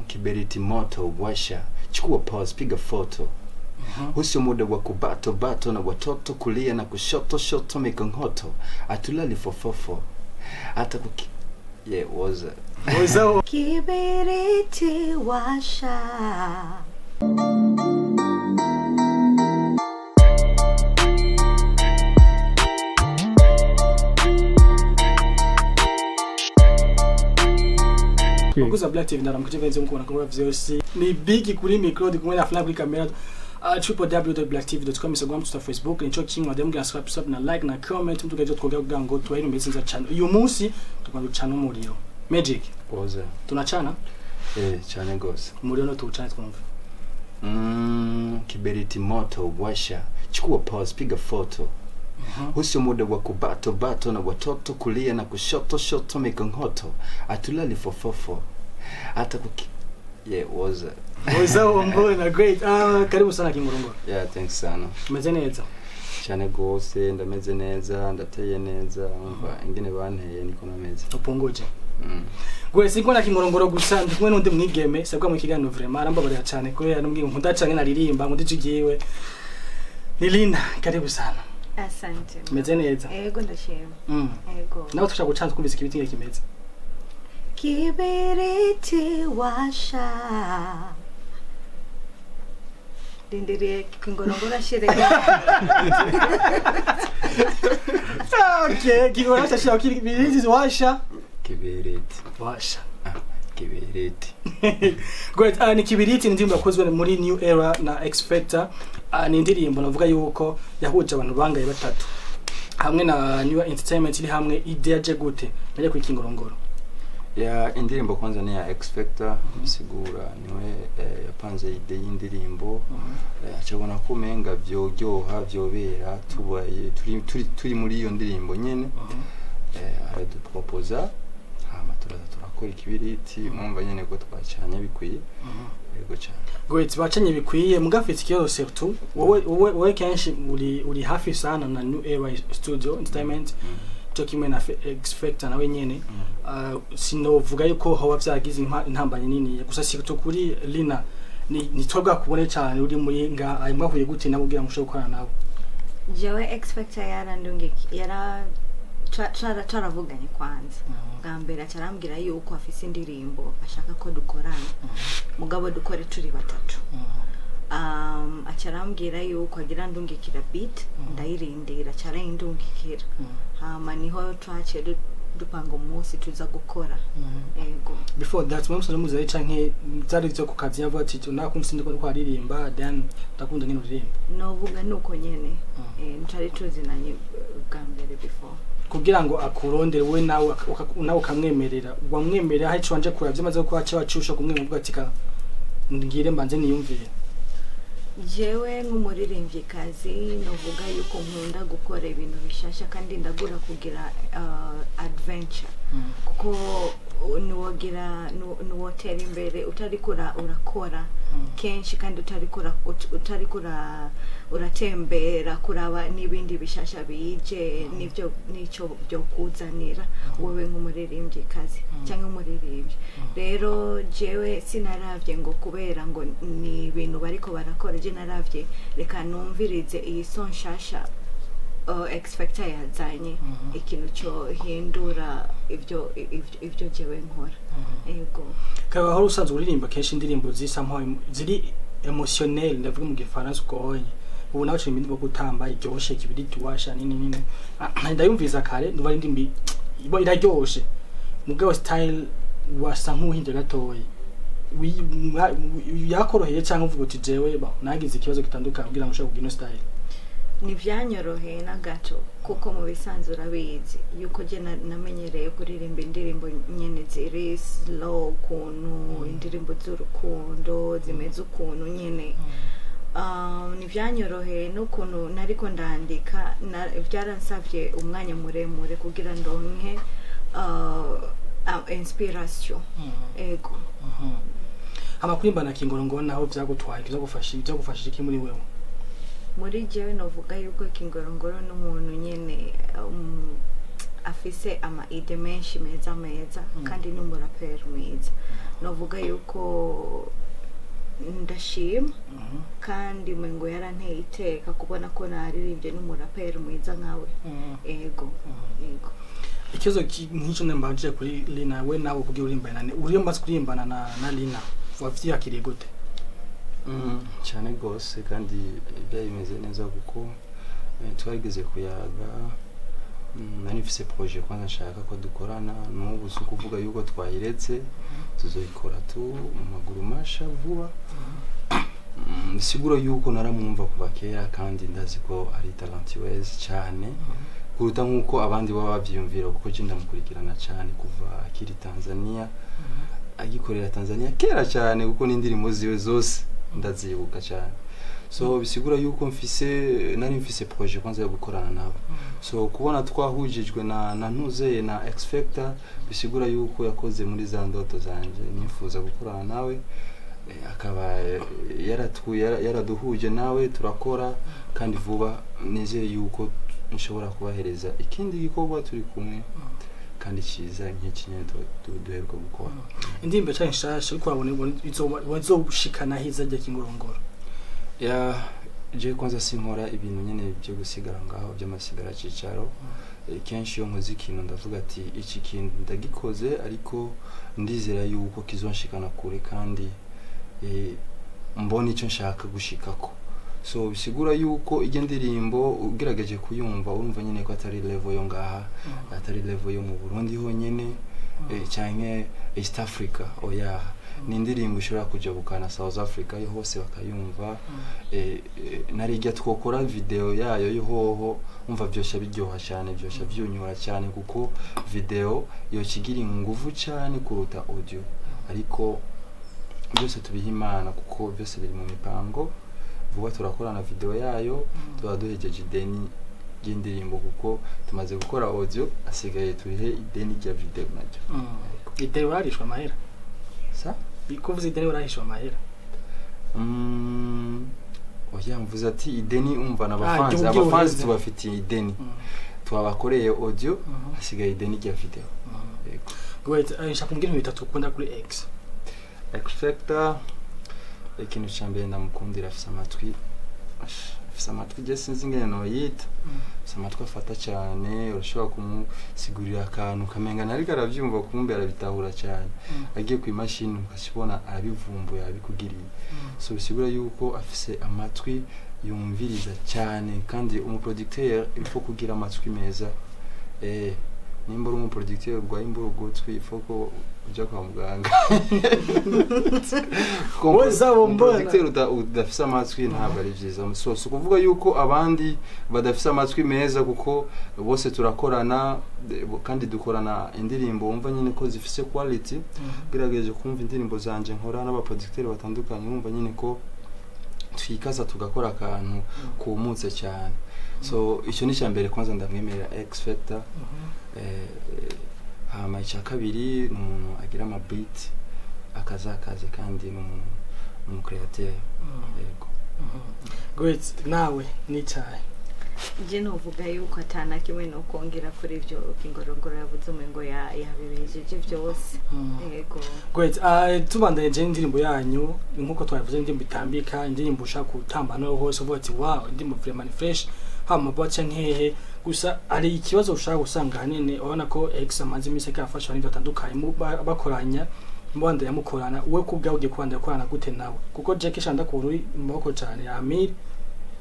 Kiberiti moto washa, chukua pause, piga foto. Huu sio muda wa kubato bato na watoto kulia na kushoto shoto mikong'oto, atulali fofofo hata kuki yeah, was Woza. Kibiriti washa. Wakuza Black TV, ndaramukije benze mukubona kuri vyose. Ni big kuri micro, ndi kumwe na Fly kuri camera. www.blacktv.com, Instagram, Twitter, Facebook nico kimwe. Wadem subscribe na like na comment, mtugaje twogera kugira ngo tubahe imbere nziza cyane. Uyu munsi tugomba gucana umuriro. Magic. Woza. Tunacana? Eh, cyane gose. Umuriro no tuwucane twumve. Kiberiti moto washa, chukua pause, piga foto. Huu sio muda wa kubato bato na watoto kulia na kushoto shoto mikong'oto, atulali fofofo hata kuki yeah, was Woza mbona great. Ah, karibu sana Kingorongoro. Yeah, thanks sana. Umeze neza? Cyane gose, ndameze neza, ndateye neza, umva ingene banteye niko nameze. Upunguje. Gwe sinko na Kingorongoro gusa, ndi kumwe n'undi mwigeme sabwa mu kiganiro. Vraiment arambabarira cyane kubera n'ubwingo nkunda cyane, naririmba nkunda ijigiwe. Ni Lina, karibu sana. Asante. Umeze neza? Ego, ndashima. Ego. Nawe tushaka gucana twumvise ikibiti ngeke kimeze. Kibiriti washa. Rindiriye Kingorongoro ashire. Okay, Kingorongoro ashira kibiriti washa. Kiberiti. Washa. Ah, kiberiti. Great. Ni Kibiriti, ni indirimbo yakozwe muri New Era na X Factor. Ni indirimbo navuga yuko yahuje abantu bangaye batatu hamwe na New Entertainment iri hamwe. Idea je gute mbere kuri Kingorongoro? Ya, indirimbo kwanza ni ya X Factor, bisigura niwe yapanze idée y'indirimbo, acabona ko umenga vyoryoha, vyobera tubaye turi muri iyo ndirimbo nyene, araduproposa, hama turaza turakora Ikibiriti. Mwumva nyene ko twacanye bikwiye, yego cyane. Great, bacanye bikwiye. Mugafite ikibazo, surtout wowe kenshi uri hafi sana na New Era Studio Entertainment cyo kimwe na X Factor nawe nyene. Sinovuga yuko hoba vyagize intambanye nini gusa, surtout kuri Lina ni twebwe kubone cyane uri muri nga ayo mwahuye gute nabo kugira ngo ushobore gukorana nabo? Jewe X Factor yarandungi yara twaravuganye kwanza bwa mbere, acarambwira yuko afise indirimbo ashaka ko dukorana, mugabo dukore turi batatu. Acarambwira yuko agira ndungikira beat, ndayirindira, acarayindungikira, hama niho twaciye dupanga umunsi tuza gukora. Ego. Before that mwe musanzwe muzi canke byari byo ku kazi, yavuga ati nakumvise ndiko ndiko aririmba, then ndakunda nyine uririmba? Novuga nuko nyene. Ntari tuzinanye bwa mbere before. Kugira ngo akurondere wowe nawe nawe ukamwemerera, wamwemerera hari ico wanje kuraba vyamaze kuba cyo wacusha kumwemera, uvuga ati ka ngire mbanze niyumvire? Jewe nk'umuririmvyikazi novuga yuko nkunda gukora ibintu bishasha kandi ndagura kugira adventure, kuko niwogira niwotera imbere utariko urakora kenshi kandi utariko uratembera kuraba n'ibindi bishasha bije n'ivyo n'icyo byo kuzanira wowe nk'umuririmvyikazi cyangwa umuririmbyi. Rero jewe sinaravye ngo kubera ngo ni ibintu bariko barakora, je naravye reka numvirize iyi son nshasha X Factor yazanye, ikintu cyo hindura ivyo jewe nkora. Ego. Kaba wari usanzwe uririmba kenshi indirimbo zisa nkaho ziri émotionnel, ndavuga mu gifaransa ugonye, ubu nawe uciye indirimbo gutamba iryoshe, Kibiriti washa nini nini. Ah, ndayumvisa kare ndumva ari indirimbo iba iraryoshe, mugabo style wasa nk'uhinduye gatoyi. Yakoroheye cyangwa uvuga uti jewe ba nagize ikibazo gitandukanye kugira ngo ushobore kugira ino style? Ntibyanyoroheye na gato, kuko mu bisanzwe urabizi yuko jye namenyereye kuririmba indirimbo nyene ziri slow ukuntu, indirimbo z'urukundo zimeze ukuntu nyene. Ntibyanyoroheye n'ukuntu nariko ndandika, byaransabye umwanya muremure kugira ndonke inspiration. Ego. Amakuru na Kingorongoro naho vyagutwaye, vyagufashije iki muri wewe? Muri jewe novuga yuko Kingorongoro n'umuntu nyene afise ama idées menshi meza meza, kandi n'umuraperi mwiza. Novuga yuko ndashima kandi ngo yaranteye iteka kubona ko naririmbye n'umuraperi mwiza nkawe. Ego. Ikibazo nk'icyo ndambajije kuri Lina, we nawe kugira urimbana na uriyo mbaze kurimbana na Lina, wavyakiriye gute? Cyane rwose, kandi byari bimeze neza kuko twarigeze kuyaga. Nari mfise projet kwanza nshaka ko dukorana n'ubu, si ukuvuga yuko twayiretse, tuzoyikora tu mu maguru masha vuba. Bisigura yuko naramwumva kuva kera kandi ndazi ko ari talentueuse cyane kuruta nk'uko abandi baba bavyiyumvira, kuko je ndamukurikirana cyane kuva akiri Tanzania, agikorera Tanzania kera cyane, kuko n'indirimbo ziwe zose ndazibuka cyane. So bisigura yuko mfise nari mfise projet kwanza yo gukorana nabo. So kubona twahujijwe na ntuzeye na X Factor, bisigura yuko yakoze muri za ndoto zanje nifuza gukorana nawe. Akaba yaraduhuje nawe turakora, kandi vuba nizeye yuko nshobora kubahereza ikindi gikorwa turi kumwe kandi cyiza nk'iki nyine duheruka gukora. Indirimbo cyane nshasha ariko urabona izoshikana hiza rya Kingorongoro? Ya, je kwanza sinkora ibintu nyene byo gusigara ngaho by'amasigara cicaro. Kenshi iyo nkoze ikintu ndavuga ati iki kintu ndagikoze, ariko ndizera yuko kizonshikana kure kandi mbona icyo nshaka gushikako. So bisigura yuko ijya ndirimbo ugerageje kuyumva, urumva nyine ko atari level yo ngaha, atari level yo mu Burundi honyene canke East Africa, oya, ni indirimbo ishobora kujabukana South Africa yo hose bakayumva. Narijya twokora video yayo yohoho, umva byosha biryoha cyane, byosha byunyura cyane, kuko video yokigira inguvu cyane kuruta audio. Ariko byose tubiha Imana, kuko byose biri mu mipango. Vuba turakorana video yayo, tuba duhejeje ideni ry'indirimbo, kuko tumaze gukora audio, asigaye turihe ideni rya video naryo. Ideni urarishwa amahera? Sa? Kuvuza ideni, urarishwa amahera? Oya, mvuze ati ideni, umva n'abafanzi, Igihugu abafanzi uheze. tubafitiye ideni, twabakoreye audio, hasigaye ideni rya video. Yego. Wait, nshaka kumbwira ibintu bitatu ukunda kuri X. X-Factor, ikintu cya mbere ndamukundira, afise amatwi, afise amatwi je sinzi ingene noyita, afise amatwi afata cyane. Urashobora kumusigurira akantu ukamenga ntariko aravyumva, kumbe arabitahura cyane. Agiye ku imashini ukakibona arabivumbuye, arabikugiriye. So bisigura yuko afise amatwi yumviriza cyane, kandi umuproducteur il faut kugira amatwi meza. Nimba uri umuproducteur urwaye imbura ugutwi, il faut ko uja kwa muganga. Wowe zabo mbona. Umuproducteur udafise amatwi ntabwo ari byiza. So si ukuvuga yuko abandi badafise amatwi meza, kuko bose turakorana, kandi dukorana indirimbo wumva nyine ko zifise quality. Gerageje kumva indirimbo zanje nkora n'abaproducteur batandukanye, wumva nyine ko twikaza tugakora akantu kumutse cyane. So icyo ni icya mbere kwanza ndamwemerera X Factor. Hama icya kabiri, ni umuntu agira ama beat akazakaze, kandi ni umuntu, ni umucreateur. Yego. Great, nawe n'icyayi. Je novuga yuko atana kimwe no kongera kuri ibyo Kingorongoro yavuze, umengo yabibejeje byose. Yego. Great. Tubandanije indirimbo yanyu, nkuko twabivuze, indirimbo itambika, indirimbo ushaka gutamba no hose uvuga ati wow, indirimbo vraiment ni fresh, hama baca nkehe. Gusa hari ikibazo ushaka gusanga ahanini urabona ko X amaze iminsi ariko arafasha abantu batandukanye bakoranya, mubandanya mukorana, we kubwawe ugiye kubandanya gukorana gute nawe? Kuko Jack Shanda kubona uri mu maboko cyane ya Amir,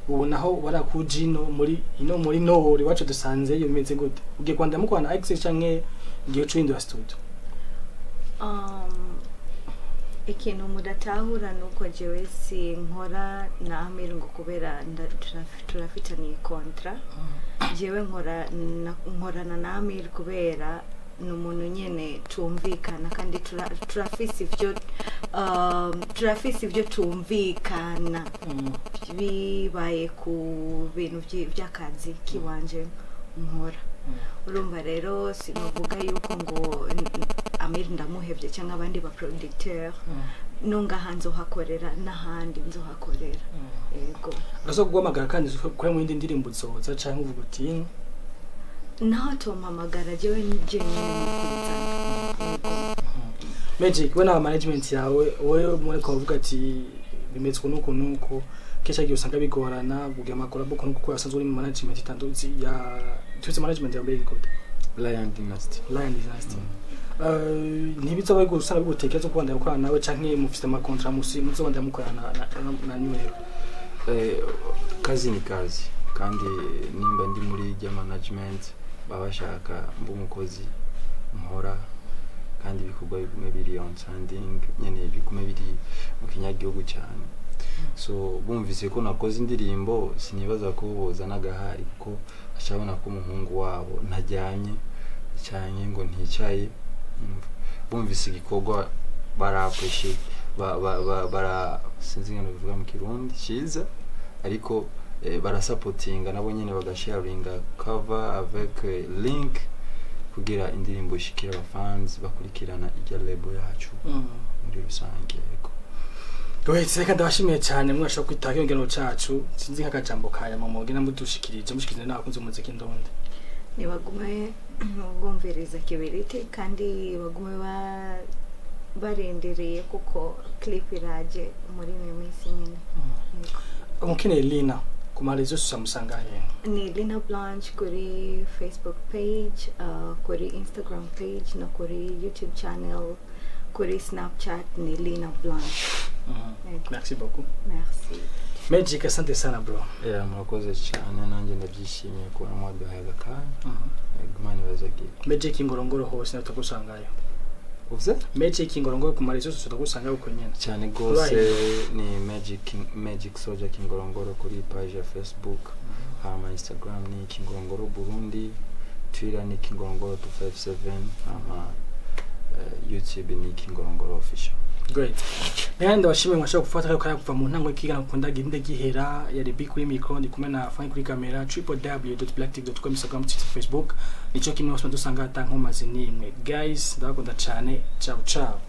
ubu naho warakuji ino muri ino muri Nord iwacu dusanze yo, bimeze gute? Ugiye kubandanya mukorana X canke ugiye cuhindura studio? Ikintu mudatahura ni uko jewe sinkora na Amir ngo kubera turafitaniye contrat. Jewe nkorana na Amir kubera ni umuntu nyene tumvikana, kandi turafise ivyo tumvikana bibaye ku bintu by'akazi kiwanje nkora. Urumva rero sinovuga yuko ngo Amir ndamuhevye cyangwa abandi ba producteur. Nungaha nzohakorera, n'ahandi nzohakorera. Yego. Uraza guhamagara kandi ukora mu yindi ndirimbo uzoza, canke uvuga uti Naho tompamagara, jewe jenyine nokuzana. Yego. Magic, we na management yawe, wowe mureko bavuga ati bimeze uku nuku nuku, kenshi agiye usanga bigorana kugira ama collabo ukuntu, kuko yasanzwe uri mu management itandutse ya tuzi management ya mbere gute? Lion Dynasty. Lion Dynasty. Ntibizaba usanga bigutekereza kubandanya gukorana nawe, canke mufite ama contrat musi muzobandanya mukorana na New Era? Kazi ni kazi, kandi nimba ndi muri rya management baba bashaka mba umukozi nkora, kandi ibikorwa bigume biri on trending nyene, bigume biri mu kinyagihugu cyane. So bumvise ko nakoze indirimbo, sinibaza ko bozana agahari, kuko acabona ko umuhungu wabo ntajyanye cyane ngo nticaye. Bumvise igikorwa bara appreciate, ba, ba, ba, bara, sinzi ngeno bivuga mu Kirundi cyiza, ariko barasapotinga nabo nyene, bagasharinga cover avec link kugira indirimbo ishikira abafans bakurikirana irya label yacu muri rusange, yego. Great, reka ndabashimiye cyane mwashobora kwitaba ikiganiro cacu. Sinzi nk'akajambo ka nyuma mugenda mudushikirije, mushikirije n'abakunzi b'umuziki ndundi. Nibagume bumviriza Kibiriti, kandi bagume barindiriye kuko clip iraje muri ino minsi nyine. Yego. Umukeneye Lina ku ma réseaux sociaux musanga he? Ni Lina Blanche kuri Facebook page, kuri Instagram page no kuri YouTube channel, kuri Snapchat ni Lina Blanche. Yego. Merci beaucoup. Merci. Magic, asante sana bro. Yeah, murakoze cyane, nanjye ndabyishimiye kubona mwaduhaye aka kanya. Yego, Imana ibazagire. Magic Ingorongoro hose nawe tugusangayo? Uvuze? Magic Ingorongoro ku ma réseaux sociaux tugusangayo uko nyene? Cyane rwose, ni Magic Soldier Kingorongoro kuri page ya Facebook, hama Instagram ni Kingorongoro Burundi, Twitter ni Kingorongoro 257, hama YouTube ni Kingorongoro Official. Great. Rero ndabashimiye mwashobora gufata akanya kuva mu ntango y'ikiganiro kunda ginde gihera. Yari B kuri micro, ndi kumwe na Frank kuri kamera. www.blacktv.com, Instagram, Twitter, Facebook nico kimwe, hose dusanga ata nkomazi nimwe. Guys, ndabakunda cyane. Ciao ciao.